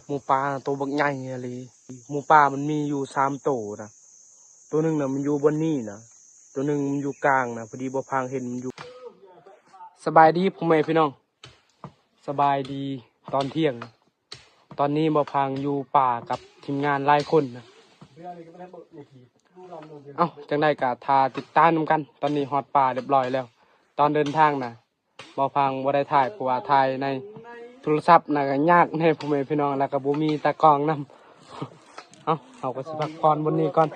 ໝູປ່າໂຕບັກໃຫຍ່ອີ່ຫຼີ. ໝູປ່າມັນມີຢູ່ສາມໂຕນະ, ໂຕໜຶ່ງນະມັນຢູ່ບ່ອນນີ້ນະ, ໂຕໜຶ່ງມັນຢູ່ກາງນະ, ພໍດີບໍ່ພາງເຫັນມັນຢູ່. ສະບາຍດີພໍ່ແມ່ພີ່ນ້ອງ, ສະບາຍດີຕອນທ່ຽງ. ຕອນນີ້ບໍ່ພາງຢູ່ປ່າກັບທີມງານຫຼາຍຄົນນະ. ເອົ້າ ຈັ່ງໃດກໍຖ້າຕິດຕາມນຳກັນ. ຕອນນີ້ຮອດປ່າຮຽບຮ້ອຍແລ້ວ. ຕອນເດີນທາງນະ ບໍ່ພາງບໍ່ໄດ້ຖ່າຍ ເພາະວ່າຖ່າຍໃນໂທລະສັບນະກໍຍາກແດ່ພໍ່ແມ່ພີ່ນ້ອງ, ແລ້ວກໍບໍ່ມີຕາກ້ອງນຳ. ເອົ້າ ເຮົາກໍຊິພັກຜ່ອນບ່ອນນີ້ກ່ອນ,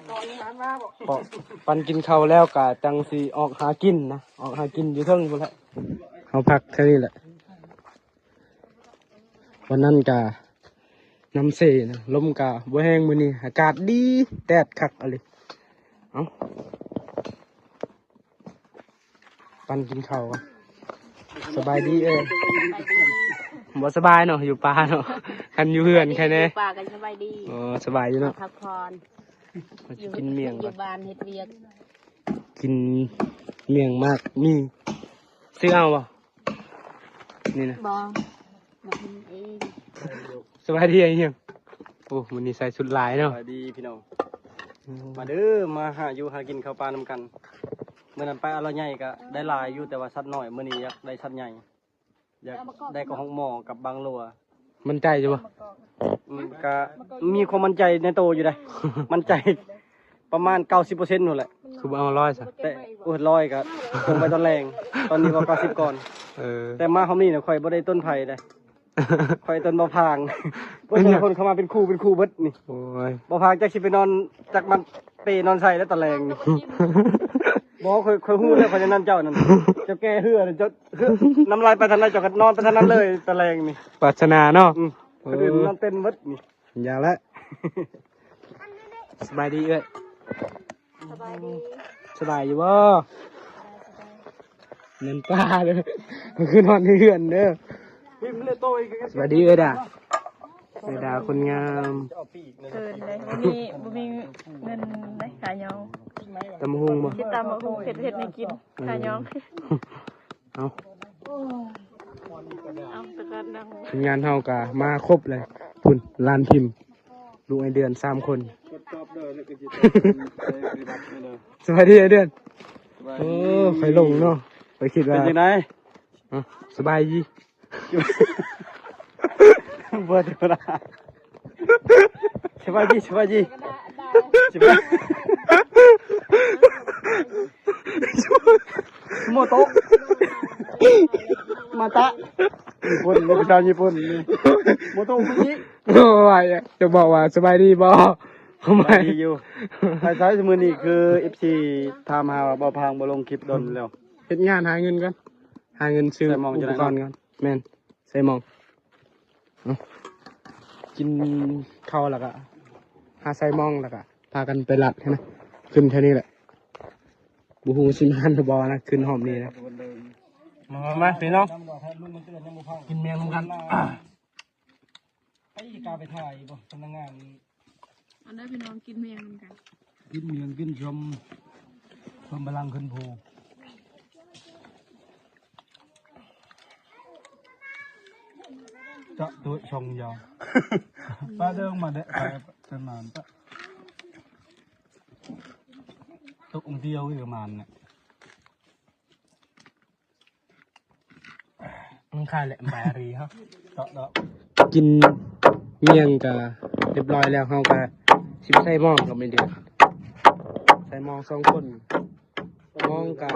ເພາະປັນກິນເຂົ້າແລ້ວກໍຈັ່ງຊິອອກຫາກິນນະ, ອອກຫາກິນຢູ່ເທິງພຸ້ນແຫຼະ. ເຮົາພັກແຖວນີ້ແຫຼະ. ວັນນັ້ນກະນ້ຳເຊນະ, ລົມກະບໍ່ແຮງ, ມື້ນີ້ອາກາດດີ ແດດຄັກອີ່ຫຼີ. ເອົ້າ ປັນກິນເຂົ້າກ່ອນ. ສະບາຍດີເອີຍ. ບໍ່ສະບາຍເນາະ ຢູ່ປ່າເນາະ, ຄັນຢູ່ເຮືອນໃຄແດ່. ຢູ່ປ່າກໍສະບາຍດີ. ອໍ ສະບາຍຢູ່ເນາະ, ພັກຜ່ອນ. ເຮົາຊິກິນໝ້ຽງກ່ອນ, ຢູ່ບ້ານເຮັດວຽກ. ກິນໝ້ຽງໝາກມີ. ຊື້ເອົາບໍ່? ນີ້ນະ ບໍ່ ມັກກິນເອງ. ສະບາຍດີອ້າຍຫຽງ. ໂອ້ ມື້ນີ້ໃສ່ຊຸດລາຍເນາະ. ສະບາຍດີພີ່ນ້ອງ. ອືມ ມາເດີ ມາຫາຢູ່ຫາກິນເຂົ້າປ່ານຳກັນ. ມື້ນັ້ນໄປອາລະໃຫຍ່ກໍໄດ້ຫຼາຍຢູ່ ແຕ່ວ່າສັດນ້ອຍ, ມື້ນີ້ຢາກໄດ້ສັດໃຫຍ່, ຢາກໄດ້ກະຮອກໝໍ້ກັບບັງຫຼົວ. ໝັ້ນໃຈຢູ່ບໍ່? ອືມ ກະມີຄວາມໝັ້ນໃຈໃນໂຕຢູ່ເດ້. ໝັ້ນໃຈປະມານເກົ້າສິບເປີເຊັນພຸ້ນແຫຼະ. ຄືບໍ່ເອົາຮ້ອຍຊະ? ແຕ່ ໂອ້ຍ ຮ້ອຍກະຄົງໄວ້ຕອນແລງ, ຕອນນີ້ວ່າເກົ້າສິບກ່ອນ. ເອີ ແຕ່ມາຮອບນີ້ນະ ຂ້ອຍບໍ່ໄດ້ຕົ້ນໃຜເດ້, ຂ້ອຍຕົ້ນບໍ່ພາງ. ເປັນຫຍັງ? ຄົນເຂົ້າມາເປັນຄູ່ເປັນຄູ່ເບິດນີ້. ໂອ້ຍ ບໍ່ພາງຈັກຊິໄປນອນ ຈັກມັນເປນອນໃສແລ້ວຕອນແລງນີ້. ບໍ່ ຂ້ອຍ ຂ້ອຍຮູ້ແລ້ວ ຂ້ອຍຈະນຳເຈົ້ານັ້ນ, ເຈົ້າແກ່ເຮືອນະ ເຈົ້າ ເຮືອ ນ້ຳລາຍໄປທາງໃດ ເຈົ້າກໍນອນໄປທາງນັ້ນເລີຍຕອນແລງນີ້. ປາດສະໜາເນາະ. ອືມ ເອີ ຄົນອື່ນນອນເຕັນເບິດນີ້. ຢ່າລະ. ສະບາຍດີເອື້ອຍ. ສະບາຍດີ. ສະບາຍຢູ່ບໍ່? ແມ່ນປ້າເດີ, ຄືນອນໃນເຮືອນເດີ. ສະບາຍດີເອື້ອຍດາ. ເອື້ອຍດາຄົນງາມ. ເຂີນເດ້ ບໍ່ມີ ບໍ່ມີເງິນໄດ້ຂາຍອງ. ຕຳບັກຫຸ່ງບໍ່? ຊິຕຳບັກຫຸ່ງ ເຮັດ ເຮັດໃຫ້ກິນ ເອີ ຂາຍອງ. ເອົາ ເອົາ ແຕ່ກໍນັ່ງ ທີມງານເຮົາກໍມາຄົບເລີຍ. ພຸ້ນ ຫຼານພິມ ລູກອ້າຍເດືອນ ສາມຄົນ. ສະບາຍດີອ້າຍເດືອນ. ໂອ້ ຂ້ອຍຫຼົງເນາະ, ຂ້ອຍຄິດວ່າ ເປັນຈັ່ງໃດ? ເອົ້າ ສະບາຍດີ. ບໍ່ທຳມະດາ. ສະບາຍດີ ສະບາຍດີ ສະບາຍ ໂມໂຕະ ມາຕະ ຍີ່ປຸ່ນ ເປັນຊາວຍີ່ປຸ່ນນີ້ ໂມໂຕະ ເມື່ອກີ້. ໂອ້ຍ ຈະບອກວ່າສະບາຍດີບໍ່? ສະບາຍດີຢູ່. ໄປໃສມື້ນີ້? ຄື ເອັຟຊີ ຖາມຫາວ່າ ບໍ່ພາງບໍ່ລົງຄລິບດົນແລ້ວ. ເຮັດງານຫາເງິນກ່ອນ, ຫາເງິນຊື້ອຸປະກອນກ່ອນ. ແມ່ນ ໃສ່ໝອງ. ເອົາ ກິນເຂົ້າແລ້ວກະຫາໃສ່ໝອງ ແລ້ວກະພາກັນໄປລັດຫັ້ນນະ, ຂຶ້ນແຖວນີ້ແຫຼະ. ບໍ່ຮູ້ຊິມາທັນຫຼືບໍ່ນະ, ຂຶ້ນຮອບນີ້ນະ. ມາ ມາ ມາ ພີ່ນ້ອງ ກິນໝ້ຽງນຳກັນ. ໄປກາໄປຖ່າຍບໍ່ ພະນັກງານ. ມາເດີພີ່ນ້ອງ ກິນໝ້ຽງນຳກັນ. ກິນໝ້ຽງ ກິນສົ້ມ ເພີ່ມພະລັງຂຶ້ນພູ. ຈະໂຕະຊ່ອງຍາວ ປາເດີງມາເດະ ໄປເປັນມານປະ ຕົກອົງດຽວອີກປະມານນະ. ມັນຂາຍແຫຼະ ມັນໄປອາຣີເຮົາ. ເດາະ ເດາະ ກິນໝ້ຽງກະຮຽບຮ້ອຍແລ້ວ, ເຮົາກະຊິໄປໃສ່ໝອງກັບແມ່ເດືອນ. ໃສ່ໝອງສອງຄົນ. ໝອງກະ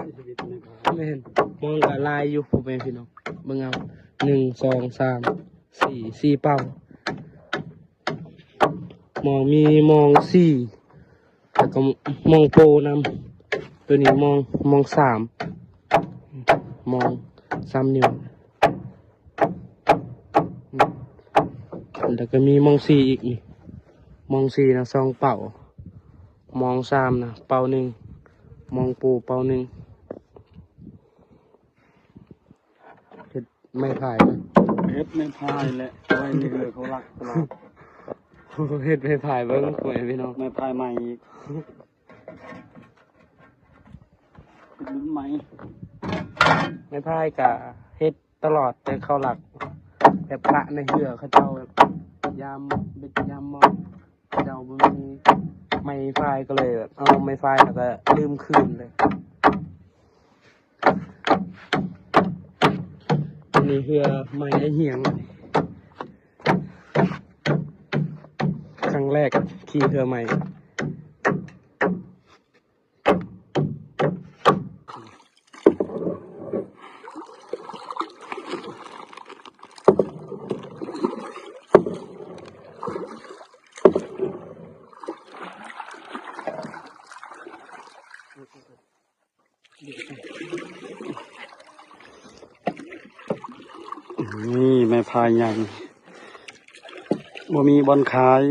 ແມ່ນ ໝອງກະຫຼາຍຢູ່ ພໍ່ແມ່ພີ່ນ້ອງ. ເບິ່ງເອົາ ໜຶ່ງ ສອງ ສາມ ສີ່ ສີ່ເປົາ. ໝອງມີໝອງສີ່ ແລ້ວກໍໝອງໂປນຳ. ໂຕນີ້ໝອງ ໝອງສາມ ໝອງສາມນິ້ວ. ແລ້ວກໍມີໝອງສີ່ອີກນີ້, ໝອງສີ່ນະ ສອງເປົາ, ໝອງສາມນະ ເປົາໜຶ່ງ, ໝອງໂປເປົາໜຶ່ງ. ເຮັດໄມ້ພາຍນະ ເຮັດໄມ້ພາຍແຫຼະ ໄວ້ໃນເຮືອເຂົາລັກຕະຫຼອດ. ເຮັດໄມ້ພາຍເບິ່ງ ພໍ່ແມ່ພີ່ນ້ອງ ໄມ້ພາຍໃໝ່ອີກ ເປັນລຸ້ນໃໝ່. ໄມ້ພາຍກະເຮັດຕະຫຼອດ ແຕ່ເຂົາລັກ ແບບປະໃນເຮືອເຂົາເຈົ້າ ແບບ ຍາມເບັດຍາມໝໍ້ ເຈົ້າບໍ່ມີໄມ້ຟາຍ ກໍເລີຍແບບເອົາໄມ້ຟາຍ ແລ້ວກໍລືມຄືນເລີຍ. ອັນນີ້ເຮືອໄມ້ອ້າຍຮຽງ ຄັ້ງແລກຂີ່ເຮືອໄມ້. ນີ້ໄມ້ພາຍໃຫຍ່ ບໍ່ມີບ່ອນຂາຍ.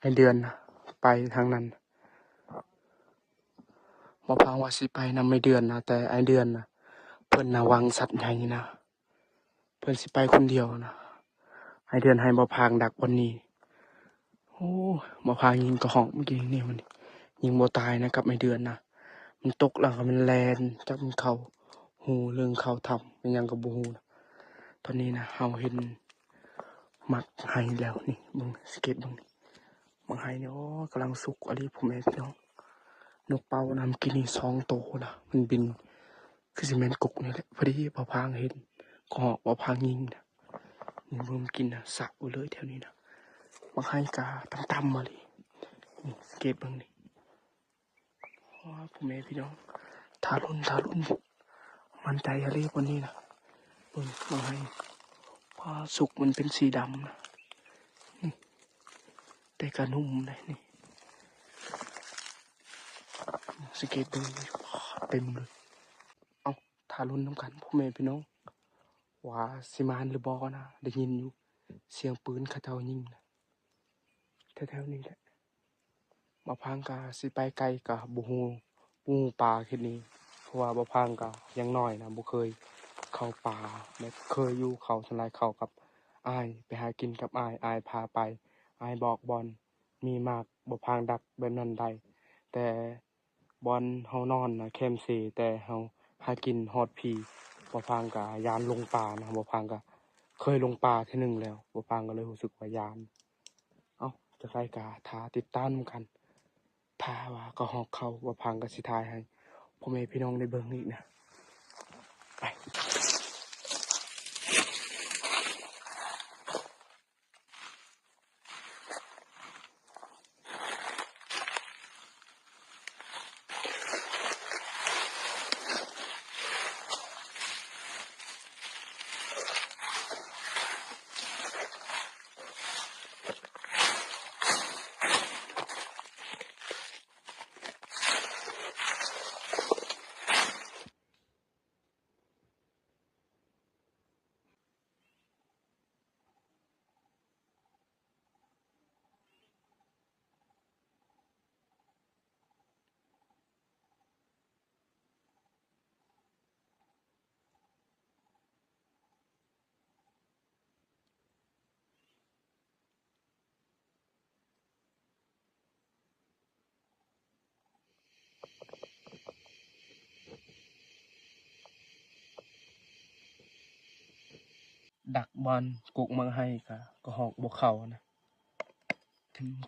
ອ້າຍເດືອນນະ ໄປທາງນັ້ນ. ບໍ່ພາວ່າຊິໄປນຳອ້າຍເດືອນນະ ແຕ່ອ້າຍເດືອນນະ ເພິ່ນນະຫວັງສັດໃຫຍ່ນະ ເພິ່ນຊິໄປຄົນດຽວນະ. ອ້າຍເດືອນໃຫ້ບໍ່ພາດັກບ່ອນນີ້. ໂອ້ ບໍ່ພາຍິງກະຮອກເມື່ອກີ້ນີ້ ມັນຍິງບໍ່ຕາຍນະກັບອ້າຍເດືອນນະ. ມັນຕົກແລ້ວກໍມັນແລ່ນ ຈັກມັນເຂົ້າຮູເລິງເຂົ້າຖ້ຳ ແມ່ນຫຍັງກໍບໍ່ຮູ້ນະ. ຕອນນີ້ນະ ເຮົາເຫັນໝາກໄຮແລ້ວນີ້ ເບິ່ງ ສັງເກດເບິ່ງນີ້ ໝາກໄຮນີ້ ໂອ້ ກຳລັງສຸກອີ່ຫຼີ ພໍ່ແມ່ພີ່ນ້ອງ. ນົກເປົ້ານຳກິນນີ້ສອງໂຕນະ ມັນບິນ ຄືຊິແມ່ນກົກນີ້ແຫຼະ. ພໍດີບ່າວພາງເຫັນ ກໍຮອກບ່າວພາງຍິງນະ. ນີ້ເບິ່ງກິນນະ ສະໄປເລີຍແຖວນີ້ນະ. ໝາກໄຮກະຕ່ຳໆມາເລີຍ ນີ້ ສັງເກດເບິ່ງນີ້. ໂອ້ ພໍ່ແມ່ພີ່ນ້ອງ ຖ້າລຸ້ນ ຖ້າລຸ້ນ ໝັ້ນໃຈອີ່ຫຼີບ່ອນນີ້ນະ. ເບິ່ງ ໝາກໄຮ ພາສຸກມັນເປັນສີດຳນະ ນີ້ ແຕ່ກະໜຸ່ມເດ້ນີ້. ສັງເກດເບິ່ງ ເຕັມເລີຍ. ເອົ້າ ຖ້າລຸ້ນນຳກັນ ພໍ່ແມ່ພີ່ນ້ອງ ວ່າຊິໝານຫຼືບໍ່ນະ. ໄດ້ຍິນຢູ່ສຽງປືນເຂົາເຈົ້າຍິງນະ ແຖວໆນີ້ແຫຼະ. ບ່າວພາງກະຊິໄປໄກກະບໍ່ຮູ້ປູປາເຂດນີ້ ເພາະວ່າບ່າວພາງກະຍັງນ້ອຍນະ ບໍ່ເຄີຍເຂົ້າປ່າ. ແບບເຄີຍຢູ່ ເຂົ້າ ສ່ວນຫຼາຍເຂົ້າກັບອ້າຍ ໄປຫາກິນກັບອ້າຍ ອ້າຍພາໄປ ອ້າຍບອກບ່ອນມີໝາກ ບ່າວພາງດັກແບບນັ້ນໄດ້. ແຕ່ບ່ອນເຮົານອນນະແຄມເຊ ແຕ່ເຮົາຫາກິນຮອດພີ ບ່າວພາງກະຢ້ານຫຼົງປ່ານະ. ບ່າວພາງກະເຄີຍຫຼົງປ່າເທື່ອໜຶ່ງແລ້ວ ບ່າວພາງກະເລີຍຮູ້ສຶກວ່າຢ້ານ. ເອົ້າ ຈັ່ງໃດກະຖ້າຕິດຕາມນຳກັນ ຖ້າວ່າກະຮອກເຂົ້າ ບ່າວພາງກະຊິຖ່າຍໃຫ້ພໍ່ແມ່ພີ່ນ້ອງໄດ້ເບິ່ງອີກນະ. ໄປ. ດັກບ່ອນກົກໝາກໄຮກະ ກະຮອກບໍ່ເຂົ້ານະ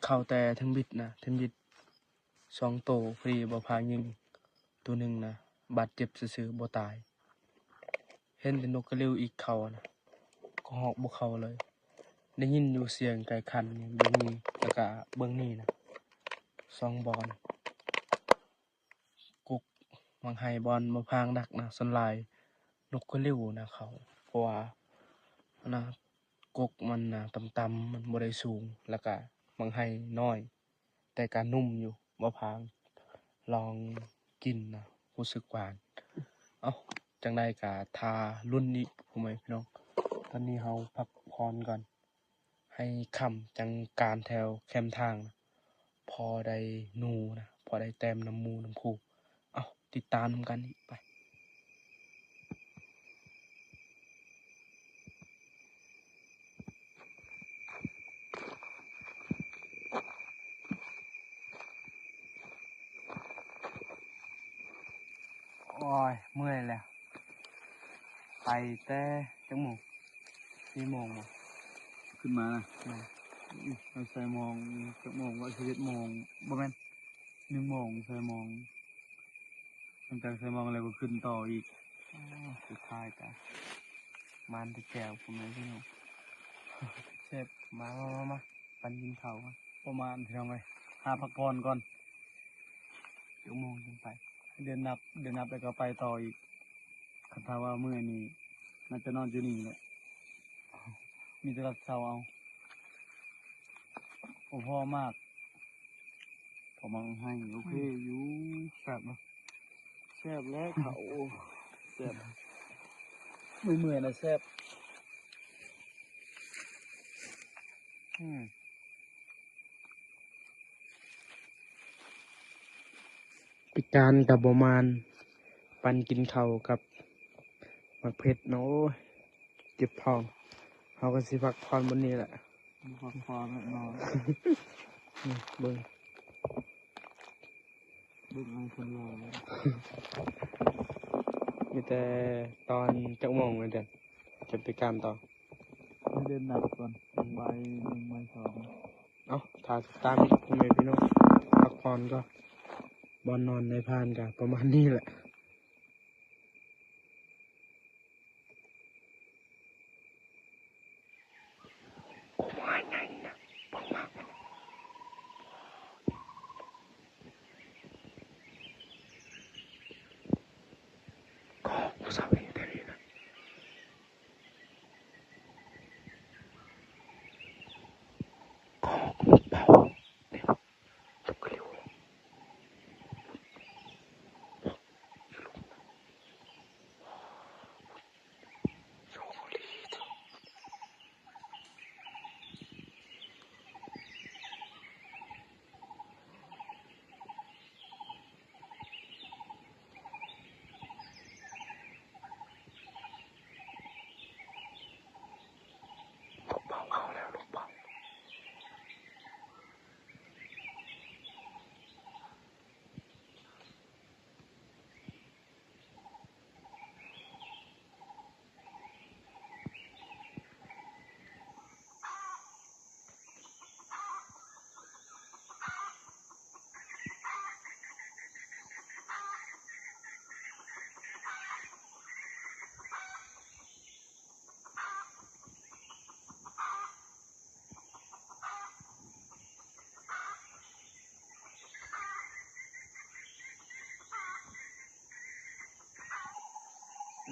ເຂົ້າແຕ່ເທິງບິດນະ ເທິງບິດສອງໂຕ ພໍດີບ່າວພາງຍິງໂຕໜຶ່ງນະ ບາດເຈັບຊື່ໆ ບໍ່ຕາຍ. ເຫັນແຕ່ນົກກະລິ້ວອີກເຂົ້ານະ ກະຮອກບໍ່ເຂົ້າເລີຍ. ໄດ້ຍິນຢູ່ສຽງໄກ່ຂັນເບື້ອງນີ້ ແລ້ວກະເບື້ອງນີ້ນະ ສອງບ່ອນ. ກົກໝາກໄຮບ່ອນບ່າວພາງດັກນະ ສ່ວນຫຼາຍນົກກະລິ້ວນະເຂົ້າ ເພາະວ່າອັນນະ ກົກມັນນະຕ່ຳໆ ມັນບໍ່ໄດ້ສູງ ແລ້ວກະໝາກໄຮນ້ອຍ ແຕ່ກະນຸ່ມຢູ່. ບ່າວພາງລອງກິນນະ ຮູ້ສຶກຫວານ. ເອົ້າ ຈັ່ງໃດກະຖ້າລຸ້ນອີກ ພໍ່ແມ່ພີ່ນ້ອງ. ຕອນນີ້ເຮົາພັກຜ່ອນກ່ອນ ໃຫ້ຄ່ຳຈັ່ງການແຖວແຄມທາງ ພໍໄດ້ໜູນະ ພໍໄດ້ແຕ້ມນຳໝູ່ນຳຄູ່. ເອົ້າ ຕິດຕາມນຳກັນອີກ ໄປ. ໂອ້ຍ ເມື່ອຍແລ້ວ. ໄປແຕ່ຈັກໂມງ? ສີ່ໂມງບໍ? ຂຶ້ນມານະ? ແມ່ນ. ອືມ ໄປໃສ່ໂມງ ຈັກໂມງວະ? ສິບເອັດໂມງ ບໍ່ແມ່ນ ໜຶ່ງໂມງ ໃສ່ໂມງ. ຫຼັງຈາກໃສ່ໂມງແລ້ວກໍຂຶ້ນຕໍ່ອີກ. ອໍ ສຸດທ້າຍກະໝານແຕ່ແຈ່ວ ພໍ່ແມ່ພີ່ນ້ອງ. ແຊບ. ມາ ມາ ມາ ມາ ປັນກິນເຂົ້າກ່ອນ. ປະມານ ພີ່ນ້ອງເອີຍ ຫາພັກຜ່ອນກ່ອນ. ຈັກໂມງຈຶ່ງໄປ? ເດີນນັບ ເດີນນັບແລ້ວກໍໄປຕໍ່ອີກ. ຄັນຖ້າວ່າເມື່ອຍນີ້ ໜ້າຈະນອນຢູ່ນີ້ແຫຼະ ມີແຕ່ລັດເຊົາເອົາ. ໂອ້ ພໍມາກ ພໍມາກໄຮ ໂອເຄຢູ່. ແຊບເນາະ? ແຊບແຫຼະເຂົ້າ. ໂອ້ ແຊບ ເມື່ອຍໆນະແຊບ. ອືມ ພິການກໍບໍ່ມານ ປັນກິນເຂົ້າກັບໝາກເຜັດເນາະ. ໂອ້ຍ ເຈັບທ້ອງ. ເຮົາກໍຊິພັກຜ່ອນບ່ອນນີ້ແຫຼະ. ພັກຜ່ອນແລ້ວນອນ. ນີ້ເບິ່ງ ເບິ່ງເອົາຄົນລາວ. ມີແຕ່ຕອນຈັກໂມງເດີ ຈະໄປການຕໍ່? ໃຫ້ເດີນນັບກ່ອນ ບ່າຍໜຶ່ງ ບ່າຍສອງ. ເອົ້າ ຖ້າຕິດຕາມອີກ ພໍ່ແມ່ພີ່ນ້ອງ. ພັກຜ່ອນກ່ອນ. ບ່ອນນອນນາຍພານກະປະມານນີ້ແຫຼະ. ໂອ້ ໝາກໃຫຍ່ນະ ເບິ່ງໝາກມັນ ກໍຜູ້ສາວເຫັນແຖວນີ້ນະ ກໍນກເປົາ ນີ້ ນົກກະລິ້ວ.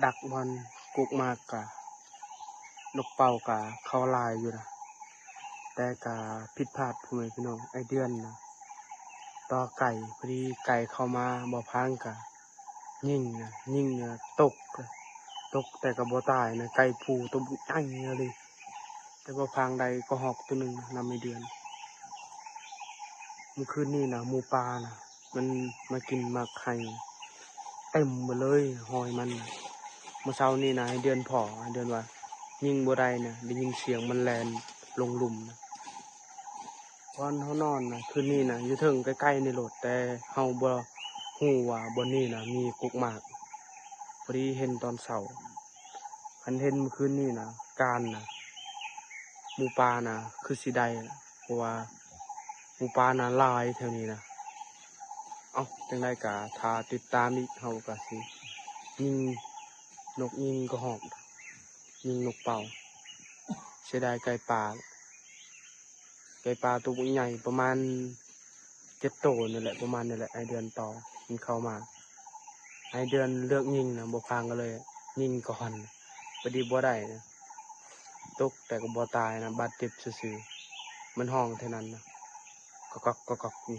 ດັກບ່ອນກົກໝາກກະ ນົກເປົ້າກະເຂົ້າຫຼາຍຢູ່ນະ ແຕ່ກະຜິດພາດ ພໍ່ແມ່ພີ່ນ້ອງ. ໄອ້ເດືອນນະ ຕໍ່ໄກ່ ພໍດີໄກ່ເຂົ້າມາ ບ່າວພາງກະຍິງນະ ຍິງນະ ຕົກ ຕົກແຕ່ກະບໍ່ຕາຍນະ ໄກ່ພູຕົວບັກໃຫຍ່ອີ່ຫຼີ. ແຕ່ບ່າວພາງໄດ້ກະຮອກຕົວໜຶ່ງນຳໄອ້ເດືອນ. ມື້ຄືນນີ້ນະ ໝູປ່ານະ ມັນມາກິນໝາກໄຮເຕັມເບິດເລີຍ ຮອຍມັນນະ. ມື້ເຊົ້ານີ້ນະ ໄອ້ເດືອນພໍ້ ໄອ້ເດືອນວ່າຍິງບໍ່ໄດ້ນະ ໄດ້ຍິນສຽງມັນແລ່ນລົງຫຼຸມນະ. ບ່ອນເຮົານອນນະ ຄືນນີ້ນະ ຢູ່ເທິງໃກ້ໆນີ້ໂລດ ແຕ່ເຮົາບໍ່ຮູ້ວ່າບ່ອນນີ້ນະ ມີກົກໝາກ. ພໍດີເຫັນຕອນເຊົ້າ ຄັນເຫັນມື້ຄືນນີ້ນະ ການນະ ໝູປ່ານະ ຄືຊິໄດ້ລະ ເພາະວ່າໝູປ່ານະຫຼາຍແຖວນີ້ນະ. ເອົ້າ ຈັ່ງໃດກະຖ້າຕິດຕາມອີກ ເຮົາກະຊິຍິງນົກ ຍິງກະຮອກ ຍິງນົກເປົ້າ. ເສຍດາຍໄກ່ປ່າ ໄກ່ປ່າໂຕບັກໃຫຍ່ ປະມານເຈັດໂຕນີ້ແຫຼະ ປະມານນີ້ແຫຼະ. ອ້າຍເດືອນຕໍ່ ມັນເຂົ້າມາ ອ້າຍເດືອນເລືອກຍິງນະ ບໍ່ພາງກໍເລີຍຍິງກ່ອນ ພໍດີບໍ່ໄດ້ນະ ຕົກແຕ່ກໍບໍ່ຕາຍນະ ບາດເຈັບຊື່ໆ. ມັນຮ້ອງເທົ່ານັ້ນນະ ກອກໆ ກອກໆ ນີ້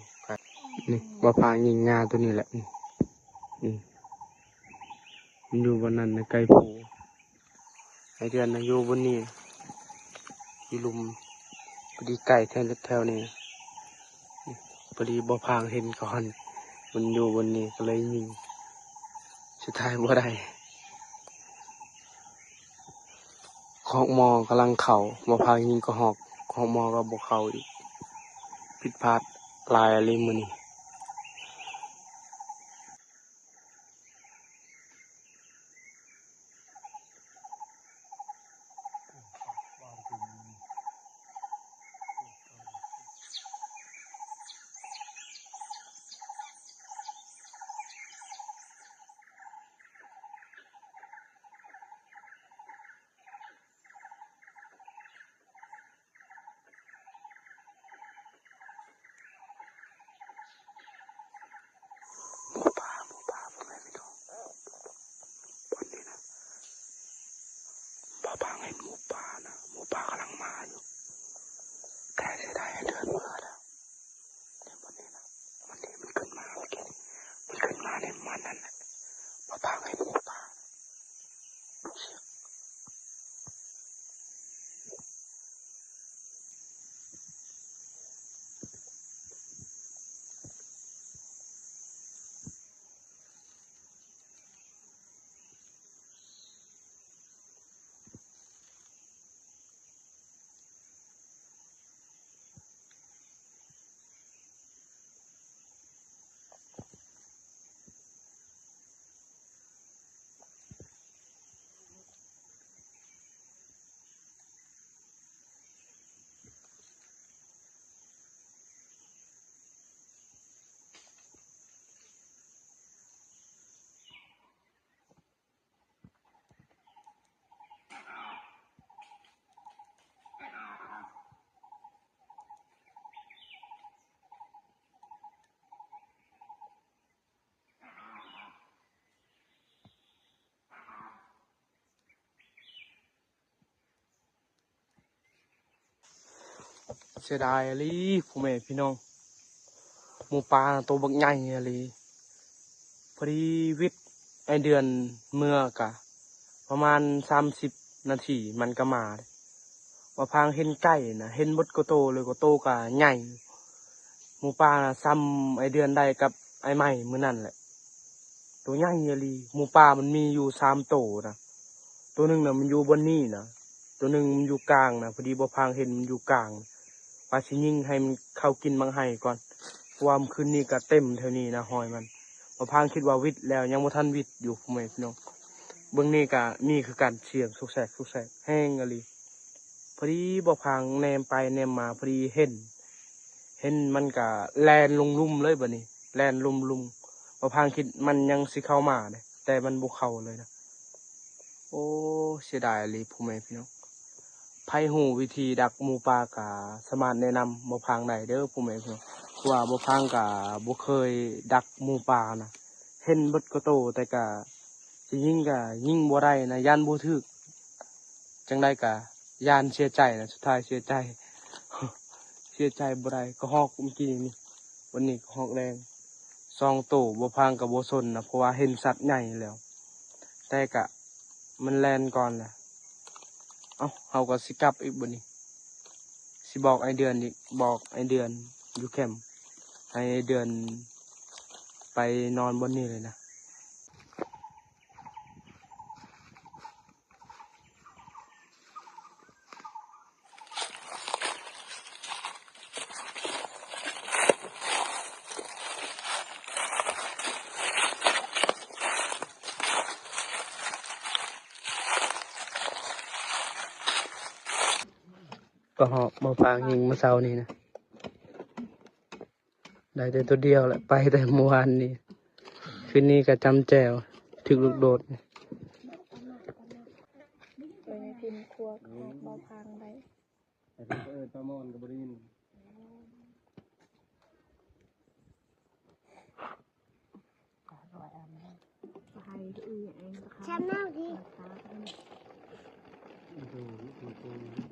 ນີ້ ບໍ່ພາງຍິງງາໂຕນີ້ແຫຼະ ນີ້ ນີ້ ມັນຢູ່ບ່ອນນັ້ນນະ ໄກ່ໂພ. ໄອເດືອນນະຢູ່ບ່ອນນີ້ ຢູ່ລຸ່ມ ພໍດີໄກ່ແຖວ ແຖວນີ້ ພໍດີບໍ່ພາງເຫັນກ່ອນ ມັນຢູ່ບ່ອນນີ້ ກໍເລີຍຍິງ ສຸດທ້າຍບໍ່ໄດ້. ຄອກໝໍກຳລັງເຂົ້າ ບໍ່ພາງຍິງກະຮອກ ຄອກໝໍກໍບໍ່ເຂົ້າອີກ ຜິດພາດຫຼາຍອີ່ຫຼີມື້ນີ້. ໝູປ່າ ໝູປ່າ ພໍ່ແມ່ພີ່ນ້ອງ ບ່ອນນີ້ນະ ບໍ່ພາງເຫັນໝູປ່ານະ ໝູປ່າກຳລັງມາຢູ່ ແຕ່ເສຍດາຍເດືອນເມືອແລ້ວ. ເຫັນບ່ອນນີ້ນະ ມັນນີ້ ມັນຂຶ້ນມາເມື່ອກີ້ນີ້ ມັນຂຶ້ນມາໃນມັນນັ້ນແຫຼະ ບໍ່ພາງເຫັນໝູປ່າ. ເສຍດາຍອີ່ຫຼີ ພໍ່ແມ່ພີ່ນ້ອງ ໝູປ່າໂຕບັກໃຫຍ່ອີ່ຫຼີ. ພໍດີວິດໄອເດືອນເມືອກະປະມານສາມສິບນາທີ ມັນກະມາເດ້. ວ່າພາງເຫັນໄກ່ນະ ເຫັນເບິດກະໂຕເລີຍ ກະໂຕກະໃຫຍ່. ໝູປ່ານະ ຊ່ຳໄອເດືອນໄດ້ກັບໄອໄມ້ມື້ນັ້ນແຫຼະ. ໂຕໃຫຍ່ອີ່ຫຼີ ໝູປ່າມັນມີຢູ່ສາມໂຕນະ ໂຕໜຶ່ງນະມັນຢູ່ບ່ອນນີ້ນະ ໂຕໜຶ່ງມັນຢູ່ກາງນະ ພໍດີບໍ່ພາງເຫັນມັນຢູ່ກາງ ວ່າຊິຍິງໃຫ້ມັນເຂົ້າກິນໝາກໄຮ່ກ່ອນ ເພາະວ່າມື້ຄືນນີ້ກະເຕັມແຖວນີ້ນະຮອຍມັນ. ບໍ່ພາງຄິດວ່າວິດແລ້ວ ຍັງບໍ່ທັນວິດຢູ່ ພໍ່ແມ່ພີ່ນ້ອງ. ເບິ່ງນີ້ກະມີຄືກັນ ສຽງຊຸກແຊກ ຊຸກແຊກ ແຮງອີ່ຫຼີ. ພໍດີບໍ່ພາງແນມໄປແນມມາ ພໍດີເຫັນ ເຫັນມັນກະແລ່ນລົງລຸ່ມເລີຍບາດນີ້ ແລ່ນລົງລຸ່ມ. ບໍ່ພາງຄິດມັນຍັງຊິເຂົ້າມາເດ້ ແຕ່ມັນບໍ່ເຂົ້າເລີຍນະ. ໂອ້ ເສຍດາຍອີ່ຫຼີ ພໍ່ແມ່ພີ່ນ້ອງ. ໃຜຮູ້ວິທີດັກໝູປ່າກະສາມາດແນະນຳບໍ່ພາງໄດ້ເດີ ພໍ່ແມ່ພີ່ນ້ອງ. ເພາະວ່າບໍ່ພາງກະບໍ່ເຄີຍດັກໝູປ່ານະ ເຫັນເບິດກະໂຕ ແຕ່ກະຊິຍິງກະຍິງບໍ່ໄດ້ນະ ຢ້ານບໍ່ຖືກ. ຈັ່ງໃດກະຢ້ານເສຍໃຈນະ ສຸດທ້າຍເສຍໃຈ ເສຍໃຈບໍ່ໄດ້. ກະຮອກມື້ກີ້ນີ້ ວັນນີ້ກະຮອກແດງສອງໂຕ. ບໍ່ພາງກະບໍ່ສົນນະ ເພາະວ່າເຫັນສັດໃຫຍ່ແລ້ວ ແຕ່ກະມັນແລ່ນກ່ອນແຫຼະ. ເອົ້າ ເຮົາກະຊິກັບອີກບາດນີ້ ຊິບອກໄອເດືອນອີກ ບອກໄອເດືອນຢູ່ແຄມ ໃຫ້ໄອເດືອນໄປນອນບ່ອນນີ້ເລີຍນະ. ກະຮອກບໍ່ຟາງຍິງມື້ເຊົ້ານີ້ນະ ໄດ້ແຕ່ໂຕດຽວແຫຼະ ໄປແຕ່ມື້ວານນີ້ ຄືນນີ້ກະຈຳແຈ່ວ ຖືກລູກໂດດ. ເອີຍ ພິມຄົວກະຮອກບໍ່ຟາງໄດ້ ແຕ່ເພິ່ນເອີ້ນປາມອນກະບໍ່ໄດ້ຍິນ. ແຊມເນົາດີ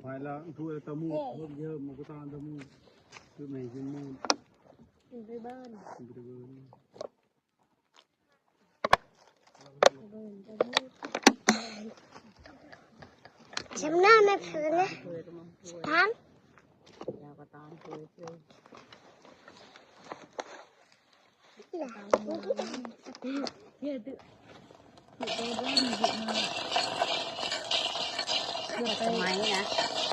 ພາຍລະຖ້ວຍຕະໝູກ ເອີ ເຮີມ ເຮີມ ໝູກກະຕາຕະໝູກ ຄືແມ່ກິນໝູກ ກິນໄປເບິ່ງ ກິນໄປເບິ່ງ.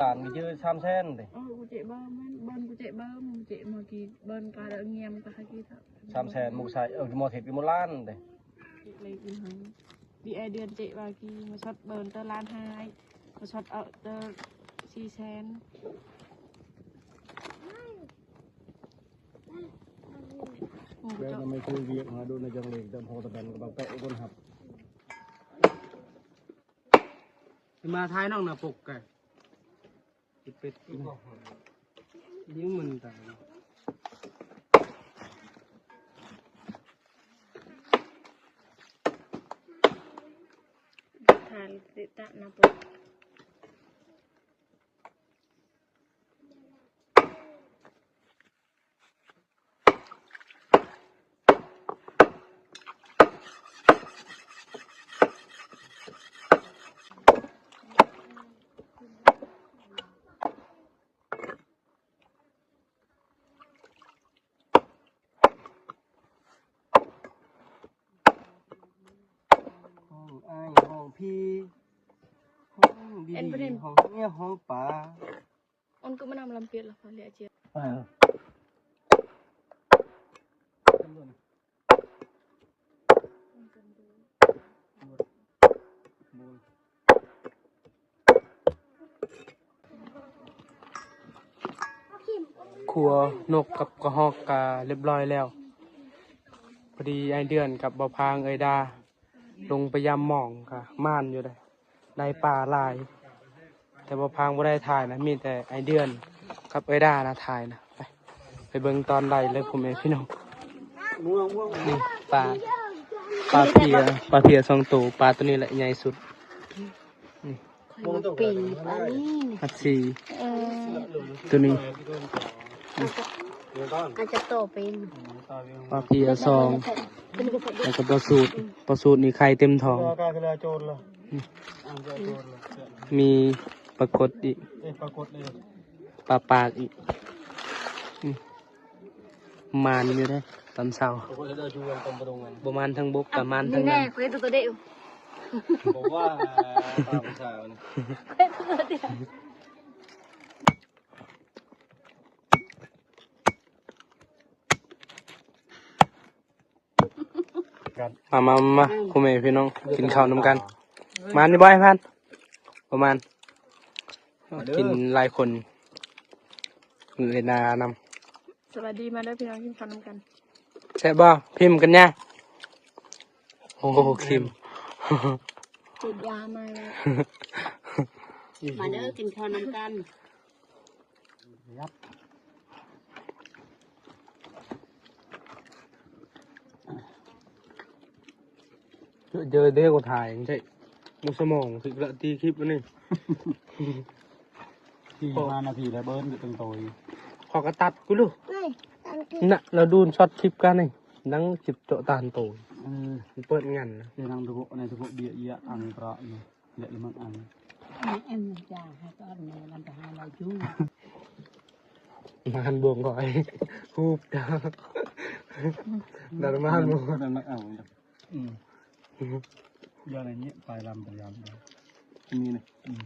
ສາມແສນ ກະຈື່ສາມແສນເດ້ ເອີ ກູເຈະເບິ່ງ ເບິ່ງກູເຈະເບິ່ງ ກູເຈະມາກີ້ເບິ່ງກະເລີງງຽມກະຫາກີ້ ສາມແສນໝູກໃສ່ ເອີ ໝໍເທດກະໝູລ້ານເດ້. ເລກຢູ່ຫັ້ນ ມີໄອເດືອນເຈະວ່າກີ້ ມາຊັອດເບິ່ງເຕີລ້ານຫ້າ ມາຊັອດເອົາເຕີສີ່ແສນ. ແລ້ວນຳໄປຄືວຽກຫາດູນະຈັງເລກ ແຕ່ພໍຕະແບນກະບັກແປະຄົນຮັບ ມາຖ່າຍນ້ອງນະປົກກະ. ເປັດ ຍິງມັນຕາຍ ທານຕິຕະນະປົກ. ຫ້ອງອ້າຍ ຫ້ອງພີ່ ຫ້ອງບີບີ ຫ້ອງເມຍ ຫ້ອງປ້າ. ຄົວນົກກັບກະຮອກກະຮຽບຮ້ອຍແລ້ວ. ພໍດີອ້າຍເດືອນກັບບ່າວພາງ ເອື້ອຍດາ ລົງໄປຢາມໝອງກະໝານຢູ່ເດ້ ໄດ້ປາຫຼາຍ ແຕ່ບ່າວພາງບໍ່ໄດ້ຖ່າຍນະ ມີແຕ່ອ້າຍເດືອນກັບເອື້ອຍດານະຖ່າຍນະ. ໄປ ໄປເບິ່ງຕອນໄດ້ເລີຍພໍ່ແມ່ພີ່ນ້ອງ. ນີ້ປາ ປາເພຍ ປາເພຍສອງໂຕ ປາໂຕນີ້ແຫຼະໃຫຍ່ສຸດ. ນີ້ ຂ້ອຍມັກປີນປານີ້ ຮັດສີ ເອີ ໂຕນີ້ ອາດຈະ ອາດຈະໂຕເປັນ ປາເພຍສອງ ແລ້ວກະປາສູດ ປາສູດນີ້ໄຂ່ເຕັມທ້ອງ. ມີປາກົດອີກ ປາປາກອີກ. ໝານຢູ່ເດ້ຕອນເຊົ້າ ບໍ່ໝານທາງບົກກະໝານທາງນ້ຳ. ມາ ມາ ມາ ພໍ່ແມ່ພີ່ນ້ອງ ກິນເຂົ້ານຳກັນ. ມານີ້ບໍ່ອ້າຍພັນ ປະມານ ມາເດີ ກິນຫຼາຍຄົນ ເວນານຳ. ສະບາຍດີ ມາເດີພີ່ນ້ອງ ກິນເຂົ້ານຳກັນ. ແຊບບໍ່? ພິມກັນຍາ. ໂອ້ ຄິມ ສູດຢາໃໝ່ແລ້ວ. ມາເດີ ກິນເຂົ້ານຳກັນ. ເຈີເດ້ ກະຖ່າຍໃຊ້ໝົດສະໝອງ ຖືກລະຕີຄລິບອັນນີ້. ທີ່ມານາທີລະເບິ່ງຢູ່ຕົງໂຕຍ ຂໍກະຕັດກູລູກ. ນະ ລາວດູນຊັອດຄລິບກັນນີ້ ນັ່ງຈິບເຈາະຕານໂຕຍ. ເອີ ມັນເປີດງັນນະ ເປັນນັ່ງທຸກໃນທຸກເບຍເອຍອັງກະລະຢູ່. ເລະລະມັກອັນ ອັນຈາໃຫ້ຕອນນີ້ມັນຈະຫາລາວຢູ່ ມາຫັນບ່ວງຂ້ອຍ ຮູບດາ ດັນມາຫັນບ່ວງ ມັນມັກເອົາ. ອືມ ຢ່າໃນນີ້ ປາຍລຳ ປາຍລຳ ມີນະ. ອືມ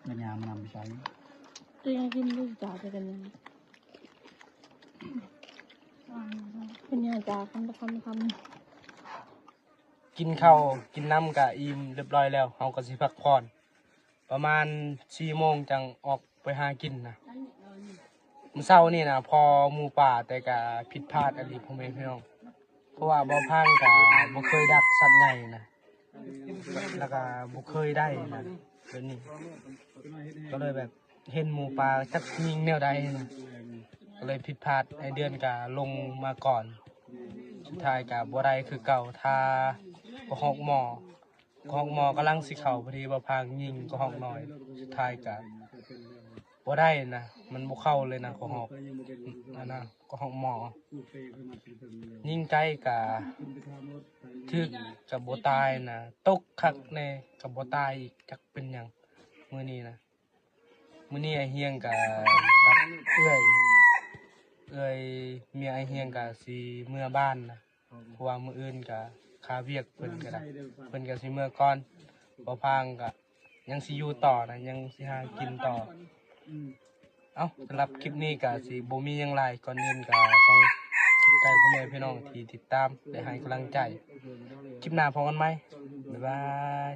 ກະຍາມນຳໄປໃຊ້ ຕົວຍັງກິນຢູ່ຈ້າ ແຕ່ກະຍັງ ເປັນຫຍັງຈ້າ ຄຳ ຄຳ ຄຳ. ກິນເຂົ້າກິນນ້ຳກະອີ່ມຮຽບຮ້ອຍແລ້ວ ເຮົາກະຊິພັກຜ່ອນ. ປະມານສີ່ໂມງຈັ່ງອອກໄປຫາກິນນະ. ມື້ເຊົ້ານີ້ນະພໍໝູປ່າ ແຕ່ກະຜິດພາດອີ່ຫຼີພໍ່ແມ່ພີ່ນ້ອງ ເພາະວ່າບ່າວພັງກະບໍ່ເຄີຍດັກສັດໃຫຍ່ນະ ແລ້ວກະບໍ່ເຄີຍໄດ້ນະ ແບບນີ້ ກໍເລີຍແບບເຫັນໝູປ່າຈັກຍິງແນວໃດນະ ກໍເລີຍຜິດພາດ. ອ້າຍເດືອນກະລົງມາກ່ອນ ສຸດທ້າຍກະບໍ່ໄດ້ຄືເກົ່າ ຖ້າກະຮອກໝໍ ກະຮອກໝໍກຳລັງຊິເຂົ້າ ພໍດີບ່າວພັງຍິງກະຮອກນ້ອຍ ສຸດທ້າຍກະບໍ່ໄດ້ນະ ມັນບໍ່ເຂົ້າເລີຍນະ ກະຮອກ ອັນນະ ກະຮອກໝໍ ຍິງໄກກະຖືກກະບໍ່ຕາຍນະ ຕົກຄັກແນ່ກະບໍ່ຕາຍອີກ ຈັກເປັນຫຍັງມື້ນີ້ນະ. ມື້ນີ້ອ້າຍຮຽງກະກັບເອື້ອຍ ເອື້ອຍເມຍອ້າຍຮຽງກະຊິເມືອບ້ານນະ ເພາະວ່າມື້ອື່ນກະຄາວຽກເພິ່ນກະໄດ້ ເພິ່ນກະຊິເມືອກ່ອນ. ບ່າວພັງກະຍັງຊິຢູ່ຕໍ່ນະ ຍັງຊິຫາກິນຕໍ່. ເອົ້າ ສຳລັບຄລິບນີ້ກະຊິບໍ່ມີຫຍັງຫຼາຍ ກ່ອນອື່ນກະຕ້ອງຂອບໃຈພໍ່ແມ່ພີ່ນ້ອງທີ່ຕິດຕາມ ແລະ ໃຫ້ກຳລັງໃຈ. ຄລິບໜ້າພໍ້ກັນໃໝ່ ບາຍບາຍ.